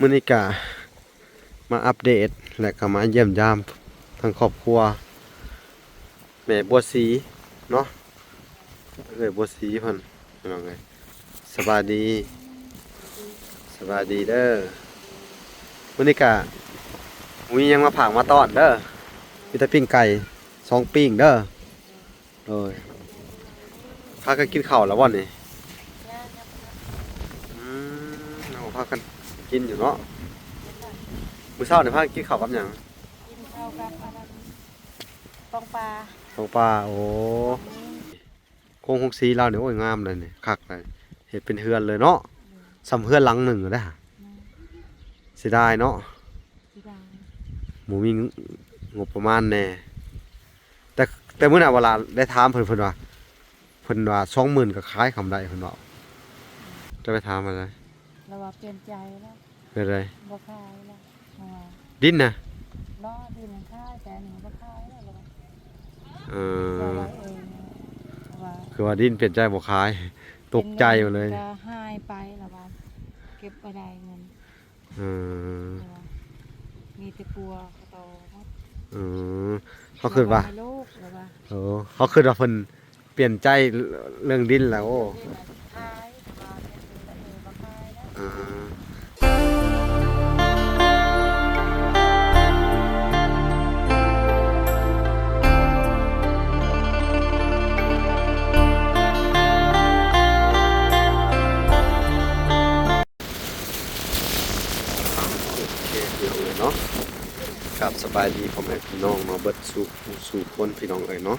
ມື້ນີ້ກະມາອັບເດດ ແລະກະມາຢ້ຽມຢາມທາງຄອບຄົວແມ່ບົວສີເນາະ, ເອື້ອຍບົວສີເພິ່ນ ພີ່ນ້ອງເອີຍ. ສະບາຍດີ ສະບາຍດີເດີ. ມື້ນີ້ກະບໍ່ມີຫຍັງມາຝາກມາຕ້ອນເດີ, ມີແຕ່ປີ້ງໄກ່ສອງປີ້ງເດີ. ໂດຍ. ພາກັນກິນເຂົ້າແລ້ວບໍ່ນີ້? ຍັງ ຍັງບໍ່ທັນ. ອືມ ເຮົາພາກັນກິນຢູ່ເນາະ. ມື້ເຊົ້ານີ້ພາກັນກິນເຂົ້າກັບຫຍັງ? ກິນເຂົ້າກັບອັນນັ້ນ ປອງປາ ປອງປາ. ໂອ້ ອືມ ໂຄງໂຮງສີລາວນີ້ ໂອ້ຍ ງາມເລີຍນີ້ ຄັກເລີຍ, ເຮັດເປັນເຮືອນເລີຍເນາະ. ອືມ ສ່ຳເຮືອນຫຼັງໜຶ່ງເດ້. ອືມ ເສຍດາຍເນາະ. ເສຍດາຍ ບໍ່ມີງົບປະມານແດ່. ແຕ່ ແຕ່ມື້ນັ້ນເວລາໄດ້ຖາມເພິ່ນ ເພິ່ນວ່າ ເພິ່ນວ່າສອງໝື່ນກໍຂາຍຄຳໃດ ເພິ່ນເວົ້າ. ຈະໄປຖາມອັນໃດ? ລາວວ່າປ່ຽນໃຈແລ້ວ. ແບບໃດ? ບໍ່ຂາຍແລ້ວ ລາວວ່າ. ດິນນະ? ບໍ່ ດິນຂາຍ ແຕ່ອັນນີ້ບໍ່ຂາຍແລ້ວ ລາວວ່າ. ເອີ ລາວວ່າເອງ ລາວວ່າ ຄືວ່າດິນປ່ຽນໃຈບໍ່ຂາຍ ຕົກໃຈໝົດເລີຍ. ເງິນກໍຫາຍໄປ ລາວວ່າ ເກັບບໍ່ໄດ້ເງິນ. ເອີ ມີແຕ່ປົວເຂົາໂຕໝົດ. ເອີ ເຂົາຄິດວ່າ ເອີ ເຂົາຄິດວ່າເພິ່ນປ່ຽນໃຈເລື່ອງດິນແລ້ວ. ໂອ້ ເອີ ໂອເຄ ພີ່ນ້ອງເອີຍເນາະ, ກາບສະບາຍດີພໍ່ແມ່ພີ່ນ້ອງເນາະ ເບິດສູ່ຜູ້ສູ່ຄົນ ພີ່ນ້ອງເອີຍເນາະ.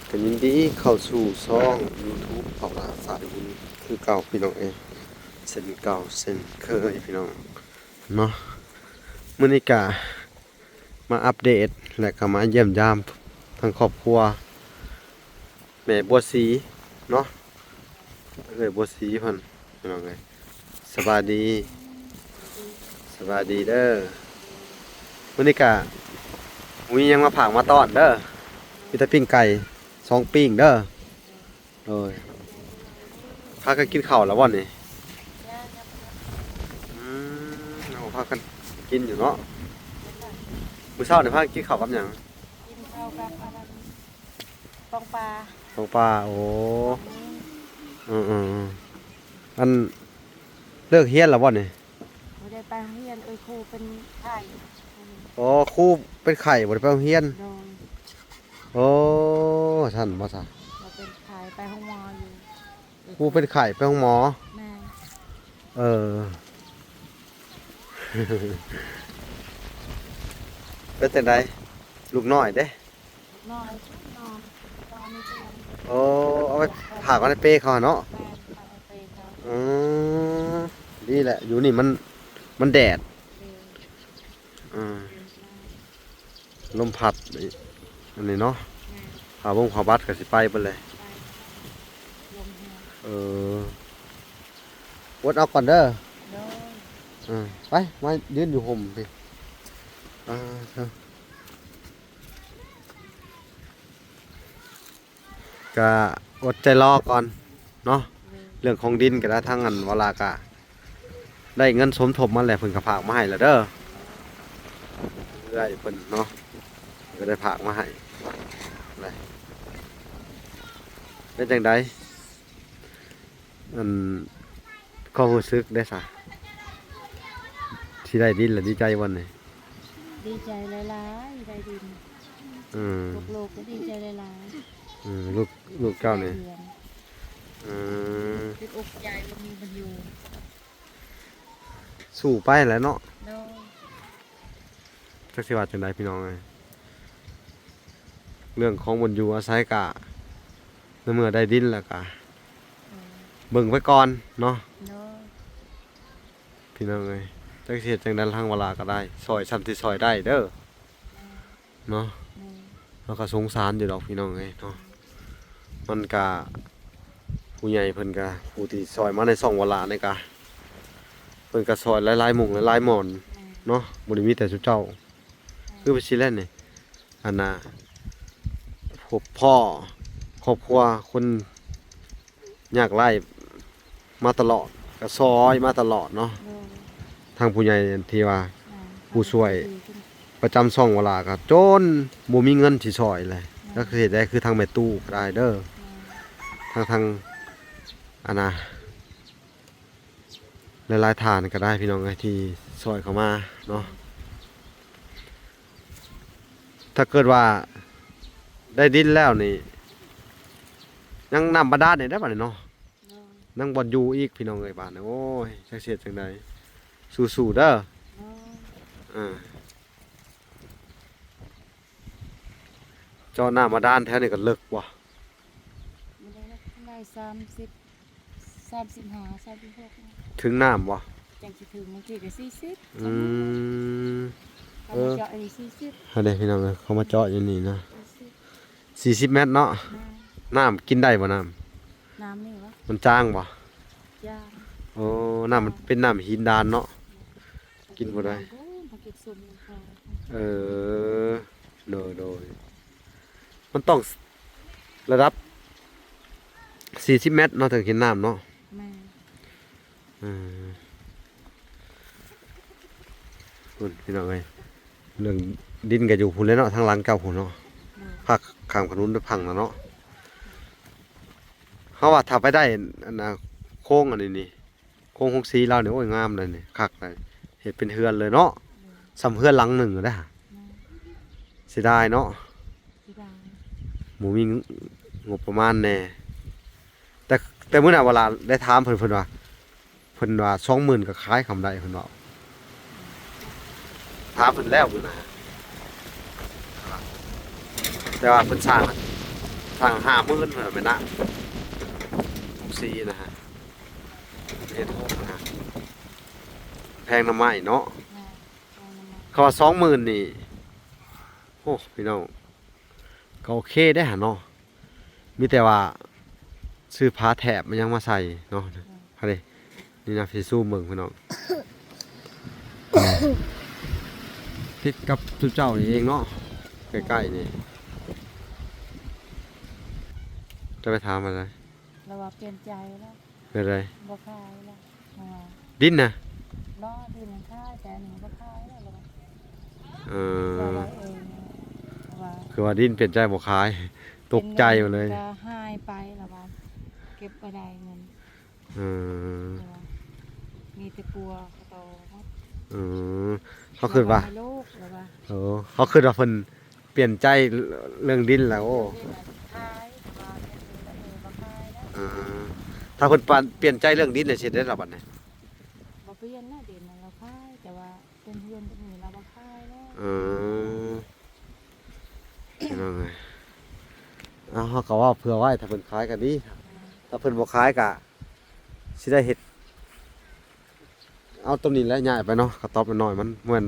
ກໍຍິນດີເຂົ້າສູ່ຊ່ອງຢູທູບ ພາວລາວສາຍບຸນ ຄືເກົ່າ ພີ່ນ້ອງເອີຍ, ເຊັ່ນເກົ່າເຊັ່ນເຄີຍ ພີ່ນ້ອງເນາະ. ມື້ນີ້ກະມາອັບເດດ ແລະກະມາຢ້ຽມຢາມທາງຄອບຄົວ ແມ່ບົວສີເນາະ, ເອື້ອຍບົວສີເພິ່ນ ພີ່ນ້ອງເອີຍ. ສະບາຍດີ ສະບາຍດີເດີ. ມື້ນີ້ກະບໍ່ມີຫຍັງມາຝາກມາຕ້ອນເດີ, ມີແຕ່ປີ້ງໄກ່ສອງປີ້ງເດີ. ໂດຍ. ພາກັນກິນເຂົ້າແລ້ວບໍ່ນີ້? ຍັງ ຍັງບໍ່ທັນ. ອືມ ເຮົາພາກັນກິນຢູ່ເນາະ. ມື້ເຊົ້ານີ້ພາກັນກິນເຂົ້າກັບຫຍັງ? ກິນເຂົ້າກັບອັນນັ້ນ ປອງປາ ປອງປາ. ໂອ້ ອືມ ເອີໆໆ ອັນ ເລີກຮຽນແລ້ວບໍ່ນີ້? ບໍ່ໄດ້ໄປໂຮງຮຽນ ເອີຍ ຄູເປັນໄຂ້. ອໍ ຄູເປັນໄຂ້ ບໍ່ໄດ້ໄປໂຮງຮຽນ. ໂດຍ. ໂອ້ ຊັ້ນບໍ່ຊະ? ບໍ່ເປັນໄຂ້ ໄປໂຮງໝໍຢູ່. ຄູເປັນໄຂ້ໄປໂຮງໝໍ. ແມ່ນ. ເອີ ເປັນຈັ່ງໃດ ລູກນ້ອຍເດ້? ນ້ອຍ ນອນ ນອນໃນຕຽງ. ໂອ້ ເອົາໄປຝາກໄວ້ໃນເປເຂົາຫັ້ນເນາະ. ແມ່ນ ຝາກໃນເປເຂົາ. ອືມ ດີແຫຼະ ຢູ່ນີ້ມັນ ມັນແດດ. ເອີ ອືມ ລົມພັດ ອັນນີ້ເນາະ. ແມ່ນ. ຜ້າບົງຜ້າບັດກໍຊິໄປເບິດແຫຼະ. ໄປ ລົມແຮງ. ເອີ ອົດເອົາກ່ອນເດີ. ໂດຍ. ເອີ ໄປ ມາຢືນຢູ່ຮົ່ມພີ້. ເອີ ກະອົດໃຈລໍກ່ອນເນາະ. ແມ່ນ. ເລື່ອງຂອງດິນກໍໄດ້ ທາງອັນວາລາກະໄດ້ເງິນສົມທົບມາແລ້ວ ເພິ່ນກໍຝາກມາໃຫ້ແລ້ວເດີ. ເອື້ອຍເພິ່ນເນາະ ເພິ່ນກໍໄດ້ຝາກມາໃຫ້ແລ້ວ. ເປັນຈັ່ງໃດ ອັນ ຄວາມຮູ້ສຶກເດ້ຊະ? ທີ່ໄດ້ດິນລະດີໃຈບໍ່ນີ້? ດີໃຈຫຼາຍໆ ໄດ້ດິນ. ອືມ ລູກໆກໍດີໃຈຫຼາຍໆ. ອືມ ລູກ ລູກເຈົ້ານີ້. ອືມ ຕິດອົກໃຈບໍ່ມີບ່ອນຢູ່. ສູ້ໄປແຫຼະເນາະ. ໂດຍ. ຈັກຊິວ່າຈັ່ງໃດພີ່ນ້ອງເອີຍ, ເລື່ອງຂອງບ່ອນຢູ່ອາໄສກະ ໃນເມື່ອໄດ້ດິນແລ້ວກະ ອືມ ເບິ່ງໄປກ່ອນເນາະ. ໂດຍ. ພີ່ນ້ອງເອີຍ ຈັກຊິເຮັດຈັ່ງໃດ ທາງວາລາກໍໄດ້ ຊ່ອຍຊ່ຳທີ່ຊ່ອຍໄດ້ເດີ. ເນາະ. ແມ່ນ. ເຮົາກໍສົງສານຢູ່ດອກພີ່ນ້ອງເອີຍເນາະ, ມັນກະ ຜູ້ໃຫຍ່ເພິ່ນກະ ຜູ້ທີ່ຊ່ອຍມາໃນຊ່ອງວາລານີ້ກະ ເພິ່ນກະຊ່ອຍຫຼາຍໆໝ່ອງຫຼາຍໆບ່ອນ. ແມ່ນ. ເນາະ, ບໍ່ໄດ້ມີແຕ່ຊຸມເຈົ້າ. ແມ່ນ. ຄືໄປຊິແລ່ນນີ້ ອັນນ່າ ພົບພໍ້ຄອບຄົວຄົນ ຍາກໄຮ້ມາຕະຫຼອດ ກໍຊ່ອຍມາຕະຫຼອດເນາະ. ໂດຍ. ທາງຜູ້ໃຫຍ່ທີ່ວ່າ ແມ່ນ ຜູ້ຊ່ວຍ ປະຈຳຊ່ອງວາລາກໍຈົນບໍ່ມີເງິນຊິຊ່ອຍແຫຼະ ແມ່ນ ກໍຄືເຮັດໄດ້ຄືທາງແມ່ຕູ້ກໍໄດ້ເດີ ແມ່ນ ທາງ ທາງ ອັນນ່າ ຫຼາຍໆທ່ານກໍໄດ້ພີ່ນ້ອງເອີຍ ທີ່ຊ່ອຍເຂົ້າມາເນາະ. ຖ້າເກີດວ່າໄດ້ດິນແລ້ວນີ້ ຍັງນ້ຳບາດານອີກໄດ໋ບາດນີ້ເນາະ ໂດຍ ຍັງບ່ອນຢູ່ອີກພີ່ນ້ອງເອີຍ ບາດນີ້ ໂອ້ຍ ຈັກຊິເຮັດຈັ່ງໃດ ສູ້ໆເດີ ໂດຍ ເອີ ເຈາະນ້ຳບາດານແຖວນີ້ກໍເລິກບໍ່? ບໍ່ໄດ້ເລິກ ໄດ້ສາມສິບ ສາມສິບຫ້າ ສາມສິບຫົກ ເຖິງນ້ຳບໍ່? ຈັ່ງຊິເຖິງ ບາງທີກໍສີ່ສິບ ອືມ ເຂົາມາເຈາະອັນນີ້ສີ່ສິບ ເອີ ຫັ້ນເດ້ພີ່ນ້ອງເອີຍ ເຂົາມາເຈາະຢູ່ນີ້ນະ ສີ່ສິບ ສີ່ສິບແມັດເນາະ ແມ່ນ ນ້ຳກິນໄດ້ບໍ່ນ້ຳ? ນ້ຳນີ້ຫວາ? ມັນຈາງບໍ່? ຈາງ ໂອ້ ນ້ຳມັນເປັນນ້ຳຫີນດານເນາະ ກິນບໍ່ໄດ້ ໂອ້ ມັນກິນຊຸມ ເອີ ໂດຍໆ ມັນຕ້ອງລະດັບສີ່ສິບແມັດເນາະ ເຖິງກິນນ້ຳເນາະ ແມ່ນ ເອີ ພຸ້ນພີ່ນ້ອງເອີຍ ເລື່ອງດິນກໍຢູ່ພຸ້ນແຫຼະເນາະ ທາງຫຼັງເຈົ້າພຸ້ນເນາະ ໂດຍ ພາກຂ້າມຂະໜູນໄປພັງນະເນາະ ເຮົາວ່າຖ້າໄປໄດ້ອັນນ່າ ໂຄງອັນນີ້ນີ້ ໂຄງໂຮງສີລາວນີ້ ໂອ້ຍ ງາມເລີຍນີ້ ຄັກເລີຍ ເຮັດເປັນເຮືອນເລີຍເນາະ ໂດຍ ສ່ຳເຮືອນຫຼັງໜຶ່ງເດ້ ແມ່ນ ເສຍດາຍເນາະ ເສຍດາຍ ບໍ່ມີງົ- ງົບປະມານແດ່ ແຕ່ ແຕ່ມື້ນັ້ນວາລາໄດ້ຖາມເພິ່ນ ເພິ່ນວ່າ ເພິ່ນວ່າສອງໝື່ນກໍຂາຍຄຳໄດ້ ເພິ່ນເວົ້າ ຖາມເພິ່ນແລ້ວມື້ນັ້ນ ແຕ່ວ່າເພິ່ນສ້າງ ສ້າງຫ້າໝື່ນ ເພິ່ນວ່າແມ່ນນະ ໂຮງສີນະ ເຮັດໂຮງນະ ແພງນຳໄມ້ເນາະ ແມ່ນ ແພງນຳໄມ້ ເຂົາວ່າສອງໝື່ນນີ້ ໂອ້ ພີ່ນ້ອງ ກໍໂອເຄເດ້ຫັ້ນເນາະ ມີແຕ່ວ່າຊື້ຜ້າແຖບມາຫຍັງມາໃສ່ເນາະ ໂດຍ ຫັ້ນເດ້ ນີ້ນະ ຊິຊູມເບິ່ງພີ່ນ້ອງ ຕິດກັບຊຸມເຈົ້ານີ້ເອງເນາະ ໃກ້ໆນີ້ ຈະໄປຖາມອັນໃດ? ລາວວ່າປ່ຽນໃຈແລ້ວ ແນວໃດ? ບໍ່ຂາຍແລ້ວ ລາວວ່າ ດິນນະ? ບໍ່ ດິນນະຂາຍ ແຕ່ອັນນີ້ບໍ່ຂາຍແລ້ວ ລາວວ່າ ເອີ ລາວວ່າ ເອີ ລາວວ່າ ຄືວ່າດິນປ່ຽນໃຈບໍ່ຂາຍ ຕົກໃຈໝົດເລີຍ ເງິນກໍຫາຍໄປ ລາວວ່າ ເກັບບໍ່ໄດ້ເງິນ ເອີ ລາວວ່າ ມີແຕ່ປົວເຂົາໂຕໝົດ ເອີ ເຂົາຄິດວ່າ ລາວວ່າໃຫ້ລູກ ລາວວ່າ ເອີ ເຂົາຄິດວ່າເພິ່ນ ປ່ຽນໃຈເລື່ອງດິນແລ້ວ ໂອ້ ຂາຍ ວ່າເຮັດດິນແລ້ວເອງບໍ່ຂາຍແລ້ວ ເອີ ຖ້າເພິ່ນປ່ຽນ ປ່ຽນໃຈເລື່ອງດິນແລ້ວຊິເຮັດໄດ້ລະບັດນີ້ ບໍ່ປ່ຽນແລ້ວ ດິນນະລາວຂາຍ ແຕ່ວ່າເປັນເຮືອນເປັນນີ້ລາວບໍ່ຂາຍແລ້ວ ເອີ ພີ່ນ້ອງເອີຍ ເອົາ ເຮົາກໍເວົ້າເຜື່ອໄວ້ ຖ້າເພິ່ນຂາຍກໍດີ ຖ້າເພິ່ນບໍ່ຂາຍກໍຊິໄດ້ເຮັດ ເອົາໂຕນີ້ແຫຼະຍ້າຍໄປເນາະ ກະຕອບນ້ອຍໆ ມັນ ມັນ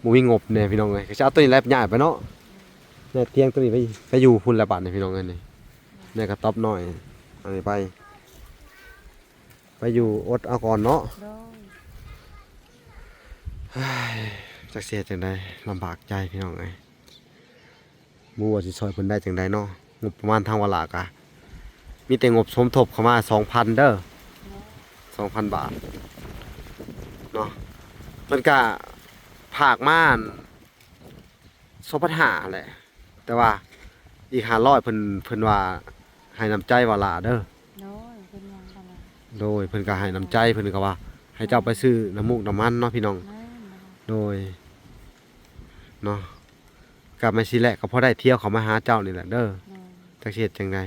ບໍ່ມີງົບແດ່ພີ່ນ້ອງເອີຍ ກໍຊິເອົາໂຕນີ້ແຫຼະຍ້າຍໄປເນາະ ຍ້າຍຕຽງໂຕນີ້ໄປ ໄປຢູ່ພຸ້ນແຫຼະບາດນີ້ພີ່ນ້ອງເອີຍ ນີ້ ຍ້າຍກະຕອບນ້ອຍອັນນີ້ໄປ ໄປຢູ່ອົດເອົາກ່ອນເນາະ ໂດຍ ເຮີ້ຍ ຈັກຊິເຮັດຈັ່ງໃດ ລຳບາກໃຈພີ່ນ້ອງເອີຍ. ບໍ່ຮູ້ວ່າຊິຊ່ອຍເພິ່ນໄດ້ຈັ່ງໃດເນາະ ງົບປະມານທາງວາລາກະມີແຕ່ງົບສົມທົບເຂົ້າມາສອງພັນເດີ ສອງພັນບາດເນາະ ເພິ່ນກະຝາກມາອັນສອງພັນຫ້າຫັ້ນແຫຼະ ແຕ່ວ່າອີກຫ້າຮ້ອຍເພິ່ນ ເພິ່ນວ່າໃຫ້ນ້ຳໃຈວາລາເດີ ໂດຍ ເພິ່ນວ່າ ໂດຍ ເພິ່ນກະໃຫ້ນ້ຳໃຈ ເພິ່ນກະວ່າໃຫ້ເຈົ້າໄປຊື້ນ້ຳມູກນ້ຳມັນເນາະພີ່ນ້ອງ ແມ່ນ ໂດຍ ເນາະ ກະແມ່ນຊິແຫຼະ ກໍພໍໄດ້ທ່ຽວເຂົ້າມາຫາເຈົ້ານີ້ແຫຼະເດີ ໂດຍ ຈັກຊິເຮັດຈັ່ງໃດ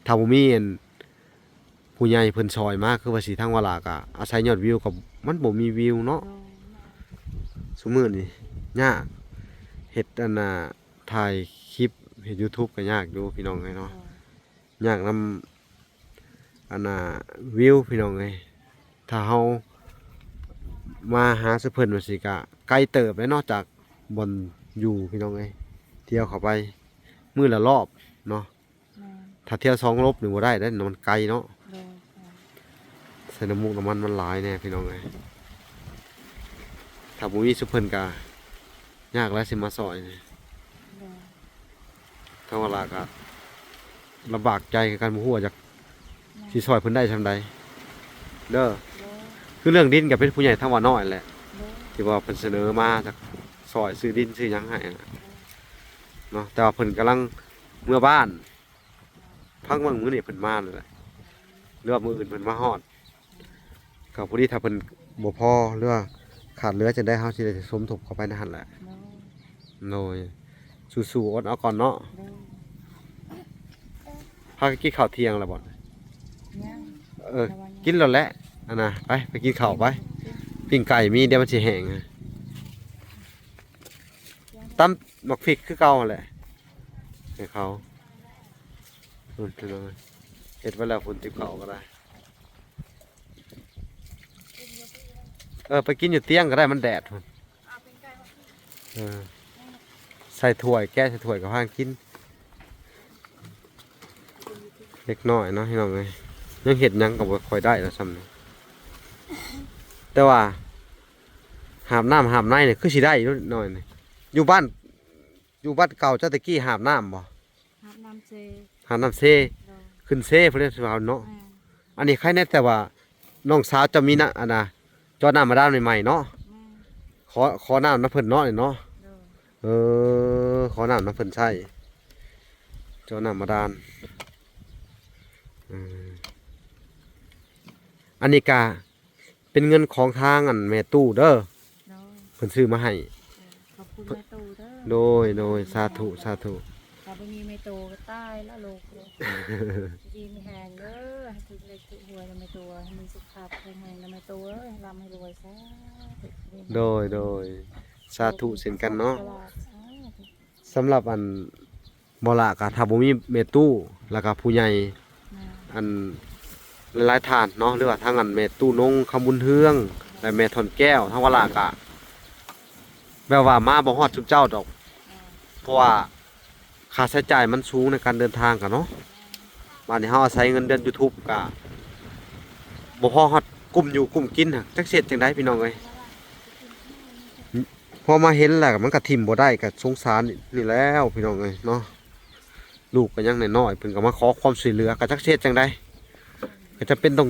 ຖ້າບໍ່ມີອັນຜູ້ໃຫຍ່ເພິ່ນຊ່ອຍມາ ຄືວ່າຊິທາງວາລາກະອາໄສຍອດວິວ ກໍມັນບໍ່ມີວິວເນາະ ໂດຍ ຊຸມື້ນີ້ຍາກ ເຮັດອັນນ່າ ຖ່າຍຄລິບເຮັດຢູທູບກໍຍາກຢູ່ພີ່ນ້ອງເອີຍເນາະ ໂດຍ ຍາກນຳ ອັນນ່າ ວິວພີ່ນ້ອງເອີຍ ຖ້າເຮົາມາຫາຊຸເພິ່ນວ່າຊີ້ກະໄກເຕີບເດ້ເນາະ ຈາກບ່ອນຢູ່ພີ່ນ້ອງເອີຍ ທ່ຽວເຂົ້າໄປມື້ລະລອບເນາະ ແມ່ນ ຖ້າທ່ຽວສອງລອບນີ້ບໍ່ໄດ້ເດ້ ມັນໄກເນາະ ໂດຍ ໃສ່ນ້ຳມູກນ້ຳມັນມັນຫຼາຍແດ່ພີ່ນ້ອງເອີຍ ຖ້າບໍ່ມີຊຸເພິ່ນກະຍາກແຫຼະຊິມາຊ່ອຍນີ້ ໂດຍ ທາງວາລາກໍລຳບາກໃຈຄືກັນ ບໍ່ຮູ້ວ່າຈະ ແມ່ນ ຊິຊ່ອຍເພິ່ນໄດ້ຊ່ຳໃດເດີ ໂດຍ ຄືເລື່ອງດິນກໍເປັນຜູ້ໃຫຍ່ທາງວານ້ອຍແຫຼະ ທີ່ວ່າເພິ່ນສະເໜີມາຈາກ ຊ່ອຍຊື້ດິນຊື້ຫຍັງໃຫ້ນະເນາະ. ແຕ່ວ່າເພິ່ນກຳລັງເມືອບ້ານ ພັກຫວ່າງມື້ນີ້ເພິ່ນມາແລ້ວແຫຼະ ຫຼືວ່າມື້ອື່ນເພິ່ນມາຮອດ. ກໍພໍດີ ຖ້າເພິ່ນບໍ່ພໍ ຫຼືວ່າຂາດເຫຼືອຈັ່ງໃດ ເຮົາຊິໄດ້ສົມທົບເຂົ້າໄປໃນຫັ້ນແຫຼະ. ໂດຍ ໂດຍ ສູ້ໆ ອົດເອົາກ່ອນເນາະ. ໂດຍ ພາກັນກິນເຂົ້າທ່ຽງແລ້ວບໍ່? ຍັງ ເອີ ແຕ່ວ່າຍັງ ກິນແລ້ວແຫຼະ ອັນນະ ໄປ ໄປກິນເຂົ້າໄປ. ປີ້ງໄກ່ມີ ດຽວມັນຊິແຫ້ງ. ຕຳໝາກພິກຄືເກົ່າຫັ້ນແຫຼະ ໃຫ້ເຂົາ ເຮັດໄວ້ແລ້ວ ພຸ້ນ ຕິບເຂົ້າກໍໄດ້. ເອີ ໄປກິນຢູ່ຕຽງກໍໄດ້ ມັນແດດພຸ້ນ. ເອີ ໃສ່ຖ້ວຍ ແກະໃສ່ຖ້ວຍກໍພາກັນກິນ. ເດັກນ້ອຍເນາະ ພີ່ນ້ອງເອີຍ ຍັງເຮັດຫຍັງກໍບໍ່ຄ່ອຍໄດ້ແລ້ວຊ່ຳນີ້. ແຕ່ວ່າຫາບນ້ຳຫາບໃນນີ້ຄືຊິໄດ້ຢູ່ເດັກນ້ອຍນີ້. ຢູ່ບ້ານ ຢູ່ບ້ານເກົ່າເຈົ້າແຕ່ກີ້ຫາບນ້ຳບໍ່? ຫາບນ້ຳເຊ ຫາບນ້ຳເຊ. ໂດຍ ຂຶ້ນເຊພຸ້ນເດ້ ເຮົາເນາະ. ແມ່ນ ອັນນີ້ໃຄແນ່ ແຕ່ວ່ານ້ອງສາວເຈົ້າມີນະ ອັນນະ ເຈາະນ້ຳບາດານໃໝ່ໆເນາະ. ແມ່ນ ຂໍ ຂໍນ້ຳນຳເພິ່ນເນາະນີ້ເນາະ. ໂດຍ ເອີ ຂໍນ້ຳນຳເພິ່ນໃຊ້ ເຈາະນ້ຳບາດານ. ເອີ ອັນນີ້ກະ ເປັນເງິນຂອງທາງອັນແມ່ຕູ້ເດີ. ໂດຍ ເພິ່ນຊື້ມາໃຫ້. ເອີ ຂອບຄຸນແມ່ຕູ້ເດີ. ໂດຍ ໂດຍ ສາທຸ ສາທຸ. ຖ້າບໍ່ມີແມ່ຕູ້ກໍຕາຍແລ້ວລູກເອີຍ. ຢູ່ດີມີແຮງເດີ ໃຫ້ຖືກເລກຖືກຫວຍນຳແມ່ຕູ້ ໃຫ້ມີສຸຂະພາບແຂງແຮງນຳແມ່ຕູ້ເອີຍ ໃຫ້ລ່ຳໃຫ້ລວຍ ສາທຸ. ໂດຍ ໂດຍ ສາທຸເຊັ່ນກັນເນາະ. ສາທຸ ສຳລັບອັນ ບໍ່ລະກະຖ້າບໍ່ມີແມ່ຕູ້ ແລ້ວກະຜູ້ໃຫຍ່ ແມ່ນ ອັນຫຼາຍໆທ່ານເນາະ ຫຼືວ່າທັງອັນແມ່ຕູ້ນົງ ຄຳບຸນເຮືອງ ແລະ ແມ່ທ່ອນແກ້ວ ທາງວາລະກະແບບວ່າມາບໍ່ຮອດຊຸມເຈົ້າດອກ. ແມ່ນ ເພາະວ່າຄ່າໃຊ້ຈ່າຍມັນສູງໃນການເດີນທາງກະເນາະ. ບາດນີ້ເຮົາອາໄສເງິນເດືອນ YouTube ກະບໍ່ພໍຮອດກຸ້ມຢູ່ກຸ້ມກິນ ຈັກຊິເຮັດຈັ່ງໃດພີ່ນ້ອງເອີຍ. ພໍມາເຫັນແລ້ວມັນກໍຖິ້ມບໍ່ໄດ້ ກໍສົງສານນີ້ແລ້ວພີ່ນ້ອງເອີຍເນາະ. ລູກກໍຍັງນ້ອຍໆ ເພິ່ນກໍມາຂໍຄວາມຊ່ວຍເຫຼືອ ກໍຈັກຊິເຮັດຈັ່ງໃດ ກໍຈຳເປັນຕ້ອງ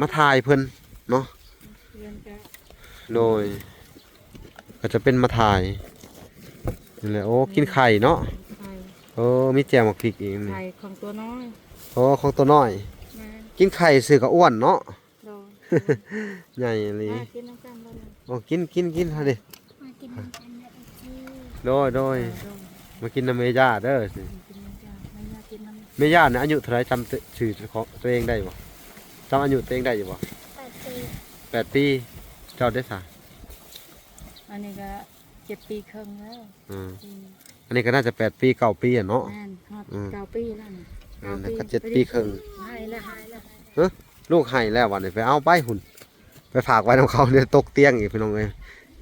ມາຖ່າຍເພິ່ນເນາະ. ໂດຍ ກໍຈະເປັນມາຖ່າຍນີ້ແຫຼະ. ໂອ້ ກິນໄຂ່ເນາະ. ໄຂ່ ໂອ້ ມີແຈ່ວໝາກພິກອີກນີ້. ໄຂ່ຂອງຕົວນ້ອຍ. ໂອ້ ຂອງຕົວນ້ອຍ. ແມ່ນ ກິນໄຂ່ຊື່ກໍອ້ວນເນາະ. ໂດຍ ໃຫຍ່ອີ່ຫຼີ. ມາກິນນຳກັນເລີຍ. ໂອ້ ກິນ ກິນ ກິນ ຫາເດ້. ມາກິນນຳກັນເດີ ເອັຟຊີ. ໂດຍ ໂດຍ ເອີ ໂດຍ ມາກິນນຳແມ່ຍ່າເດີ. ມາກິນນຳແມ່ຍ່າ ແມ່ຍ່າກິນນຳ. ແມ່ຍ່ານີ້ອາຍຸເທົ່າໃດ? ຈຳຊື່ຂອງຕົວເອງໄດ້ບໍ່? ຈຳອາຍຸຕົວເອງໄດ້ຢູ່ບໍ່? ແປດປີ. ແປດປີ. ເຈົ້າເດ້ສະ? ອັນນີ້ກໍເຈັດປີເຄິ່ງແລ້ວ. ອືມ ອືມ ອັນນີ້ກໍໜ້າຈະແປດປີ ເກົ້າປີຫັ້ນເນາະ. ແມ່ນ ຮອດ ອືມ ເກົ້າປີແລ້ວນີ້. ເອີ ເກົ້າປີ ກໍເຈັດປີເຄິ່ງ. ຫາຍແລ້ວ ຫາຍແລ້ວ. ຮະ? ລູກໄຫ້ແລ້ວບັດນີ້ ໄປເອົາໄປພຸ້ນ ໄປຝາກໄວ້ນຳເຂົາ ດຽວຕົກຕຽງອີກພີ່ນ້ອງເອີຍ.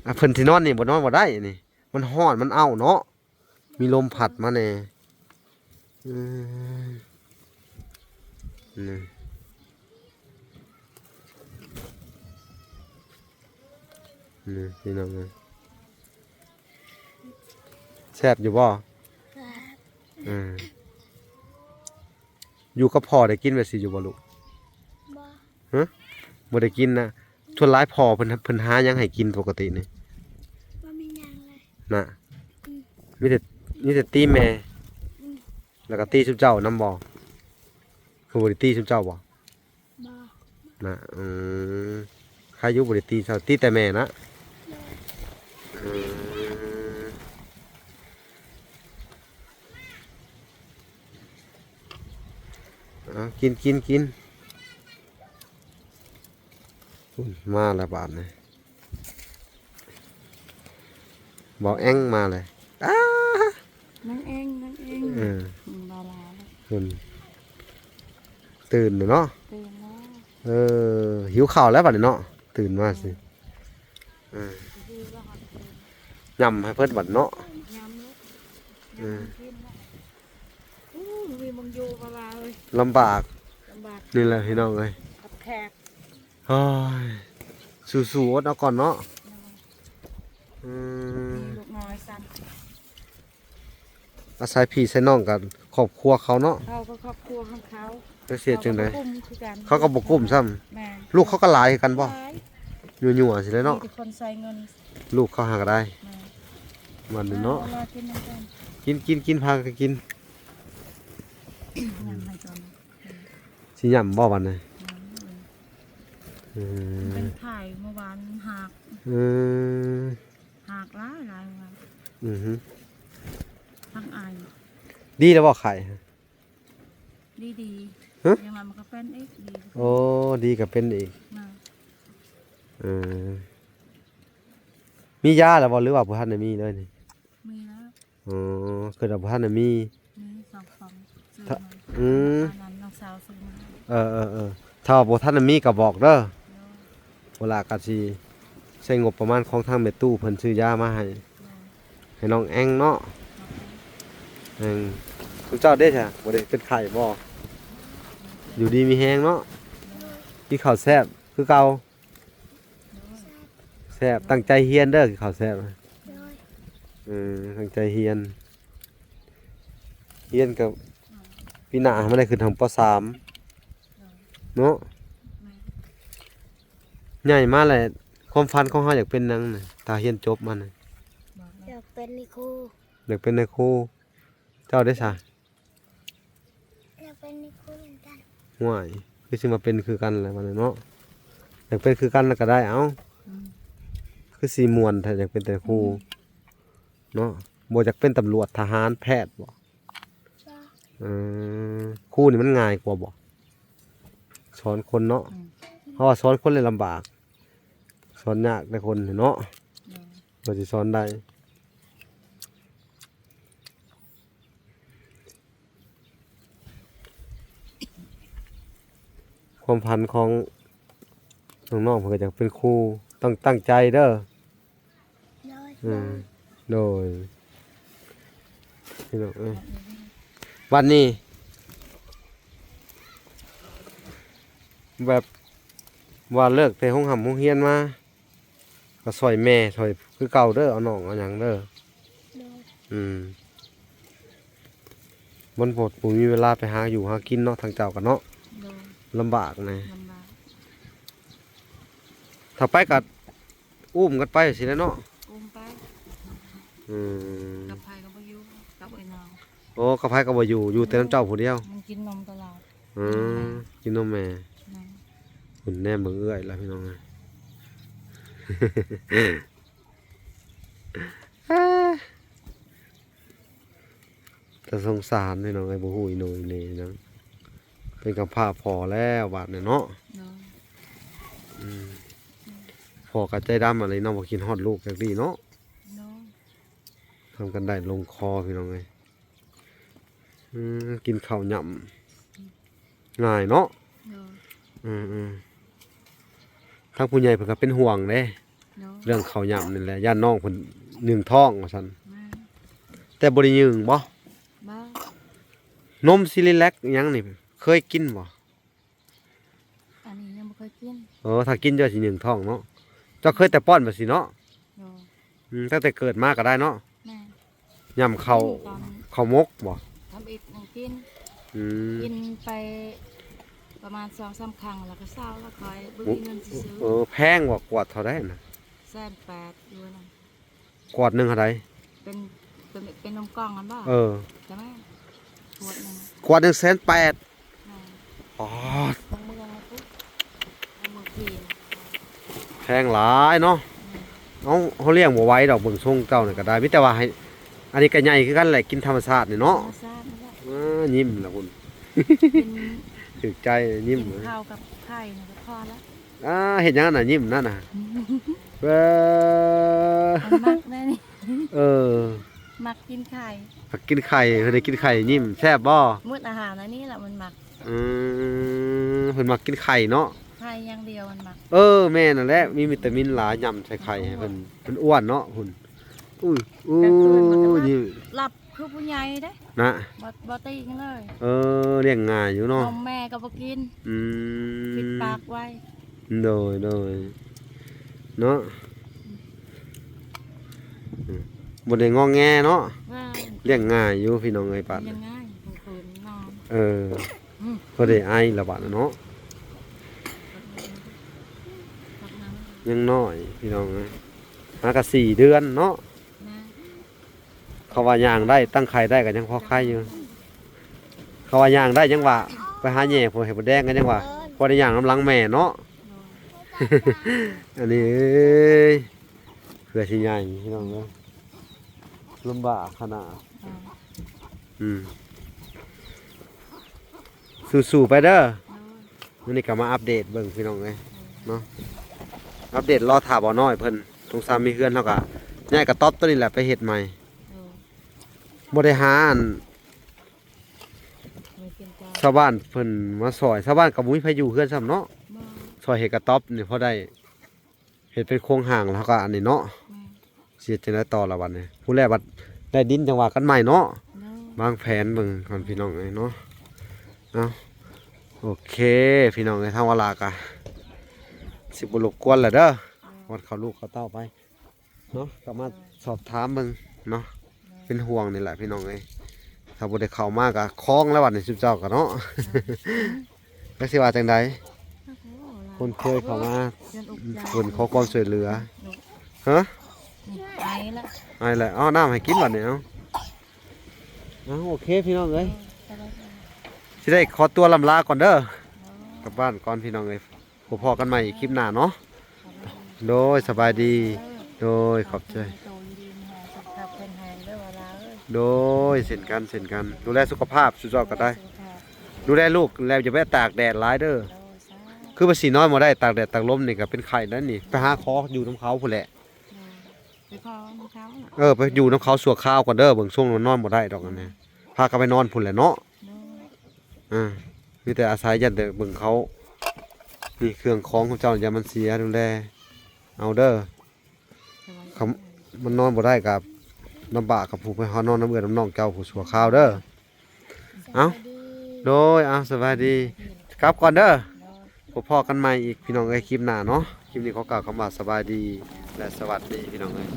ອ່າ ເພິ່ນຊິນອນນີ້ບໍ່ ນອນບໍ່ໄດ້ນີ້ ມັນຮ້ອນ ມັນເອົ້າເນາະ ມີລົມພັດມາແດ່. ອືມ ນີ້ ນີ້ພີ່ນ້ອງເອີຍ ແຊບຢູ່ບໍ່? ແຊບ. ເອີ ຢູ່ກັບພໍ່ໄດ້ກິນແບບຊີ້ຢູ່ບໍ່ລູກ? ບໍ່. ຮະ? ບໍ່ໄດ້ກິນນະ. ສ່ວນຫຼາຍພໍ່ເພິ່ນ ເພິ່ນຫາຫຍັງໃຫ້ກິນປົກກະຕິນີ້? ບໍ່ມີຫຍັງເລີຍນະ. ອືມ ມີແຕ່ ມີແຕ່ຕີແມ່. ອືມ ແລ້ວກໍຕີຊຸມເຈົ້ານຳບໍ່? ຄືບໍ່ໄດ້ຕີຊຸມເຈົ້າບໍ່? ບໍ່ນະ. ອືມ ໃຄຢູ່ບໍ່ໄດ້ຕີເຈົ້າ ຕີແຕ່ແມ່ນະ. ໂດຍ. ເອີ ເອົາ ກິນ ກິນ ກິນ. ພຸ້ນ ມາແລ້ວບາດນີ້ ເບົາແອງມາແລ້ວ. ອ້າ ນາງແອງ ນາງແອງ. ເອີ ອືມ ບາລາ ພຸ້ນ ຕື່ນແລ້ວເນາະ. ຕື່ນແລ້ວ. ເອີ ຫິວເຂົ້າແລ້ວບາດນີ້ເນາະ ຕື່ນມາຊິ. ເອີ ຫຸ້ຍ ວ່າຮອດເດີນ ຍຳໃຫ້ເພິ່ນບັດເນາະ. ຍຳແລ້ວ. ເອີ ຍຳກິນແລ້ວ. ໂອ້ ມີໝ່ອງຢູ່ບໍ່ລະເອີຍ. ລຳບາກ ລຳບາກ ນີ້ແຫຼະພີ່ນ້ອງເອີຍ ກັບແຂກ. ໂອ້ຍ ສູ້ໆ ອົດເອົາກ່ອນເນາະ. ໂດຍ. ອືມ ມີລູກນ້ອຍຊ້ຳ. ອາໄສພີ່ໃສ່ນ້ອງກັບຄອບຄົວເຂົາເນາະ. ເຂົາກໍຄອບຄົວຂອງເຂົາ. ແລ້ວຊິເຮັດຈັ່ງໃດ? ເຂົາກໍບໍ່ກຸ້ມຄືກັນ. ເຂົາກໍບໍ່ກຸ້ມຊ້ຳ. ແມ່ນ. ລູກເຂົາກໍຫຼາຍຄືກັນບໍ່? ຫຼາຍ. ຍົວໆ ຊິໄດ້ເນາະ ມີແຕ່ຄົນໃຊ້ເງິນ ລູກເຂົາຫາກໍໄດ້ ມາ ວັນນີ້ເນາະ ມາ ເອົາລາກິນນຳກັນ ກິນ ກິນ ກິນ ພາກັນກິນ ຍັງໃຫ້ກ່ອນ ຊິຫຍ້ຳບໍ່ບັດນີ້ ຍັງຢູ່ ອືມ ເປັນໄຂ້ເມື່ອວານ ຫາກ ເອີ ຫາກຫຼາຍໆ ວ່າ ອືຮຶ ທັງໄອ ດີແລ້ວບໍ່ໄຂ້? ດີໆ ຮະ? ຍັງວ່າມັນກໍເປັນອີກ ດີ ໂອ້ ດີກໍເປັນອີກ ນະ ເອີ ມີຢາແລ້ວບໍ່ ຫຼືວ່າບໍ່ທັນໄດ້ມີເລີຍນີ້? ມີແລ້ວ ອໍ ຄືວ່າບໍ່ທັນໄດ້ມີ ມີສອງກອງ ຊື້ ຖ້າ ມາ ອືມ ອັນນັ້ນນ້ອງສາວຊື້ມາໃຫ້ ເອີໆໆ ຖ້າວ່າບໍ່ທັນໄດ້ມີກໍບອກເດີ ໂດຍ ເວລາກໍຊິໃຊ້ງົບປະມານຂອງທາງແມ່ຕູ້ເພິ່ນຊື້ຢາມາໃຫ້ ໂດຍ ໃຫ້ນ້ອງແອງເນາະ ນ້ອງແອງ ແອງ ຊຸມເຈົ້າເດ້ຊະ ບໍ່ໄດ້ເປັນໄຂ້ບໍ່? ຢູ່ດີມີແຮງເນາະ ໂດຍ ກິນເຂົ້າແຊບຄືເກົ່າ ໂດຍ ແຊບ ຕັ້ງໃຈຮຽນເດີ ກິນເຂົ້າແຊບ ໂດຍ ເອີ ຕັ້ງໃຈຮຽນ ຮຽນກໍປີໜ້າໃຫ້ມັນໄດ້ຂຶ້ນຮອດ ປໍສາມ ໂດຍ ເນາະ ແມ່ນ ໃຫຍ່ມາແລ້ວ ຄວາມຝັນຂອງເຮົາຢາກເປັນຫຍັງນະ ຖ້າຮຽນຈົບມານະ? ຢາກເປັນນາຍຄູ ຢາກເປັນນາຍຄູ ເຈົ້າເດ້ຊະ? ຢາກເປັນນາຍຄູເໝືອນກັນ ຫ້ວຍ ຄືຊິມາເປັນຄືກັນແຫຼະບັດນີ້ເນາະ ຢາກເປັນຄືກັນແລ້ວກໍໄດ້ ເອົ້າ ອືມ ຄືຊິມ່ວນແທ້ ຢາກເປັນແຕ່ຄູ ອືມ ເນາະ ບໍ່ຢາກເປັນຕຳຫຼວດ ທະຫານ ແພດບໍ? ບໍ່ ເອີ ຄູນີ້ມັນງ່າຍກວ່າບໍ? ສອນຄົນເນາະ ອືມ ເພາະວ່າສອນຄົນແລ້ວລຳບາກ ສອນຍາກແຕ່ຄົນເນາະ ໂດຍ ກວ່າຊິສອນໄດ້ ຄວາມຝັນຂອງນ້ອງໆ ເພິ່ນກໍຢາກເປັນຄູ ຕ້ອງຕັ້ງໃຈເດີ ໂດຍ ອືມ ໂດຍ ພີ່ນ້ອງເອີຍ ບັດນີ້ ແບບວ່າເລີກແຕ່ໂຮງຮ່ຳໂຮງຮຽນມາ ກໍຊ່ອຍແມ່ ຊ່ອຍຄືເກົ່າເດີ ເອົາໜອງເອົາຫຍັງເດີ ໂດຍ ອືມ ມັນບໍ່ ບໍ່ມີເວລາໄປຫາຢູ່ຫາກິນເນາະ ທາງເຈົ້າກໍເນາະ ໂດຍ ລຳບາກນະ ລຳບາກ ຖ້າໄປກໍອຸ້ມກັນໄປຊີ້ແຫຼະເນາະ ອຸ້ມໄປ ອືມ ກັບໃຜກໍບໍ່ຢູ່ ກັບເອື້ອຍນ້ອງ ໂອ້ ກັບໃຜກໍບໍ່ຢູ່ ຢູ່ແຕ່ນຳເຈົ້າຜູ້ດຽວ ມັນກິນນົມຕະຫຼອດ ອືມ ກິນນົມແມ່ ແມ່ນ ເພິ່ນແນມເບິ່ງເອື້ອຍລະ ພີ່ນ້ອງເອີຍ ແຕ່ສົງສານ ພີ່ນ້ອງເອີຍ ບໍ່ຮູ້ອີໂໜອີເໜເນາະ ເປັນກຳພ້າພໍ່ແລ້ວບາດນີ້ເນາະ ໂດຍ ອືມ ພໍ່ກໍໃຈດຳອັນນີ້ເນາະ ບໍ່ຄິດຮອດລູກຈັກດີ້ເນາະ ໂດຍ ທຳກັນໄດ້ລົງຄໍ ພີ່ນ້ອງເອີຍ ອືມ ກິນເຂົ້າຫຍ້ຳ ງ່າຍເນາະ ໂດຍ ອືມໆ ທາງຜູ້ໃຫຍ່ເພິ່ນກໍເປັນຫ່ວງເດ້ ໂດຍ ເລື່ອງເຂົ້າຫຍ້ຳນີ້ແຫຼະ ຢ້ານນ້ອງເພິ່ນໜຶ້ງທ້ອງວ່າຊັ້ນ ແມ່ນ ແຕ່ບໍ່ໄດ້ໜຶ້ງບໍ? ບໍ່ ນົມຊີຣີແລັກຫຍັງນີ້ ເຄີຍກິນບໍ? ອັນນີ້ຍັງບໍ່ເຄີຍກິນ ເອີ ຖ້າກິນເຈົ້າຊິໜຶ້ງທ້ອງເນາະ ເຈົ້າເຄີຍແຕ່ປ້ອນແບບຊີ້ເນາະ ໂດຍ ອືມ ຕັ້ງແຕ່ເກີດມາກໍໄດ້ເນາະ ແມ່ນ ຫຍ້ຳເຂົ້າ ກິນຕອນ ເຂົ້າໝົກບໍ? ທຳອິດຍັງກິນ ອືມ ກິນໄປປະມານສອງສາມຄັ້ງ ແລ້ວກໍເຊົາ ແລ້ວຄ່ອຍບໍ່ມີເງິນຊິຊື້ ເອີ ແພງບໍ່? ກວດເທົ່າໃດນະ? ແສນແປດຢູ່ນະ ກວດໜຶ່ງເທົ່າໃດ? ເປັນ ເປັນ ເປັນນົມກ່ອງຫັ້ນບໍ່? ເອີ ຈະແມ່ນ ກວດໜຶ່ງ ກວດໜຶ່ງແສນແປດ ແມ່ນ ປາດ ຂອງເມືອງພຸ້ນ ຂອງເມືອງພີນ ແພງຫຼາຍເນາະ ອືມ ເຮົາ ເຮົາລ້ຽງບໍ່ໄຫວດອກ ເບິ່ງຊົງເຈົ້ານີ້ກໍໄດ້ ມີແຕ່ວ່າໃຫ້ ອັນນີ້ກໍໃຫຍ່ຄືກັນແຫຼະ ກິນທຳມະຊາດນີ້ເນາະ ທຳມະຊາດນີ້ແຫຼະ ອ່າ ຍິ້ມລະພຸ້ນ ກິນ ຖືກໃຈ ຍິ້ມ ກິນເຂົ້າກັບໄຂ່ນີ້ກໍພໍລະ ອ່າ ເຮັດຫຍັງນັ້ນນະ ຍິ້ມນັ້ນນະ ເອີ ມັນມັກແນ່ນີ້ ເອີ ມັກກິນໄຂ່ ມັກກິນໄຂ່ ເພິ່ນໄດ້ກິນໄຂ່ຍິ້ມ ແຊບບໍ່? ໝົດອາຫານອັນນີ້ລະມັນມັກ ອືມ ເພິ່ນມັກກິນໄຂ່ເນາະ ໄຂ່ຢ່າງດຽວມັນມັກ ເອີ ແມ່ນນັ້ນແຫຼະ ມີວິຕາມິນຫຼາຍ ຫຍ້ຳໃສ່ໄຂ່ໃຫ້ເພິ່ນ ເພິ່ນອ້ວນເນາະ ພຸ້ນ ອຸ້ຍ ອຸ້ຍ ກາງຄືນມັນກໍຫຼັບ ຍິ້ມ ຫຼັບຄືຜູ້ໃຫຍ່ເດ້ ນະ ບໍ່ ບໍ່ຕີຫຍັງເລີຍ ເອີ ລ້ຽງງ່າຍຢູ່ເນາະ ນົມແມ່ກໍບໍ່ກິນ ອືມ ປິດປາກໄວ້ ໂດຍ ໂດຍ ເນາະ ອືມ ບໍ່ໄດ້ງອແງເນາະ ວ້າວ ລ້ຽງງ່າຍຢູ່ພີ່ນ້ອງເອີຍ ປານ ລ້ຽງງ່າຍ ກາງຄືນນອນ ເອີ ອືມ ພໍໄດ້ໄອລະບາດເນາະ ອືມ ຕັກນ້ຳ ຍັງນ້ອຍພີ່ນ້ອງເອີຍ ຫາກະສີ່ເດືອນເນາະ. ເຂົາວ່າຍ່າງໄດ້ ຕັ້ງໄຂ່ໄດ້ກໍຍັງພໍໄຄຢູ່. ເຂົາວ່າຍ່າງໄດ້ຍັງວ່າ ໄປຫາແຫຍ່ພວກເຫັດມົດແດງກໍຍັງວ່າ ພໍໄດ້ຍ່າງນຳຫຼັງແມ່ເນາະ. ອັນນີ້ເອີຍ ເພື່ອຊິໃຫຍ່ພີ່ນ້ອງເອີຍ ລຳບາກຂະໜາດ. ອືມ ສູ້ໆໄປເດີ. ມື້ນີ້ກໍມາອັບເດດເບິ່ງພີ່ນ້ອງເອີຍເນາະ ອັບເດດລໍຖ້າບ່າວນ້ອຍເພິ່ນ ສົງສານມີເຮືອນ ເຮົາກໍຍ້າຍກະຕັອບໂຕນີ້ແຫຼະໄປເຮັດໃໝ່. ບໍ່ໄດ້ຫາອັນ ຊາວບ້ານເພິ່ນມາຊ່ອຍ ຊາວບ້ານກໍບໍ່ມີໃຜຢູ່ເຮືອນຊ້ຳເນາະ. ຊ່ອຍເຮັດກະຕັອບນີ້ພໍໄດ້ ເຮັດເປັນໂຄງຮ່າງແລ້ວກໍອັນນີ້ເນາະ. ຊິເຮັດຈັ່ງໃດຕໍ່ລະບັດນີ້ ຜູ້ແລກບັດໄດ້ດິນຈັ່ງວ່າກັນໃໝ່ເນາະ. ວາງແຜນເບິ່ງກ່ອນພີ່ນ້ອງເອີຍເນາະ. ເອົາ ໂອເຄພີ່ນ້ອງເອີຍ ທາງວາລາກະຊິບໍ່ລົບກວນແລ້ວເດີ ວັດເຂົ້າລູກເຂົ້າເຕົ້າໄປເນາະ ກໍມາສອບຖາມເບິ່ງເນາະ ເປັນຫ່ວງນີ້ແຫຼະພີ່ນ້ອງເອີຍ. ຖ້າບໍ່ໄດ້ເຂົ້າມາກໍຄອງແລ້ວບັດນີ້ ຊຸມເຈົ້າກໍເນາະ ຈັກຊິວ່າຈັ່ງໃດ ຄົນເຄີຍເຂົ້າມາ ເພິ່ນຂໍຄວາມຊ່ວຍເຫຼືອ. ຮະ ໄອແລ້ວ ເອົານ້ຳໃຫ້ກິນບັດນີ້. ເອົາ ເອົາ ໂອເຄພີ່ນ້ອງເອີຍ ຊິໄດ້ຂໍຕົວລ່ຳລາກ່ອນເດີ ກັບບ້ານກ່ອນພີ່ນ້ອງເອີຍ. ພໍ້ກັນໃໝ່ຄລິບໜ້າເນາະ. ໂດຍ ສະບາຍດີ. ໂດຍ ຂອບໃຈ. ໂດຍ ເຊັ່ນກັນ ເຊັ່ນກັນ ດູແລສຸຂະພາບສຸດຍອດກໍໄດ້. ດູແລລູກແລ້ວຢ່າໄປຕາກແດດຫຼາຍເດີ. ຄືວ່າສີນອນບໍ່ໄດ້ ຕາກແດດຕາກລົມນີ້ກໍເປັນໄຂ້ໄດ້ນີ້. ໄປຫາຂໍຢູ່ນຳເຂົາພຸ້ນແຫຼະ. ເອີ ໄປຢູ່ນຳເຂົາຊົ່ວຄາວກ່ອນເດີ ເບິ່ງຊົງນອນບໍ່ໄດ້ດອກອັນນີ້. ພາກັນໄປນອນພຸ້ນແຫຼະເນາະ. ອ່າ ມີແຕ່ອາໄສ ຢ້ານແຕ່ເບິ່ງເຂົາ. ນີ້ເຄື່ອງຂອງຂອງເຈົ້າ ຢ່າມັນເສຍ ດູແລເອົາເດີ. ຄຳ ມັນນອນບໍ່ໄດ້ກໍລຳບາກກັບຜູ້ໄປຫານອນນຳເອື້ອຍນຳນ້ອງເຈົ້າຜູ້ຊົ່ວຄາວເດີ. ເອົ້າ ໂດຍ ເອົາ ສະບາຍດີ ກັບກ່ອນເດີ. ພົບພໍ້ກັນໃໝ່ອີກພີ່ນ້ອງເອີຍ ຄລິບໜ້າເນາະ. ຄລິບນີ້ຂໍກ່າວຄຳວ່າສະບາຍດີ ແລະ ສະຫວັດດີພີ່ນ້ອງເອີຍ.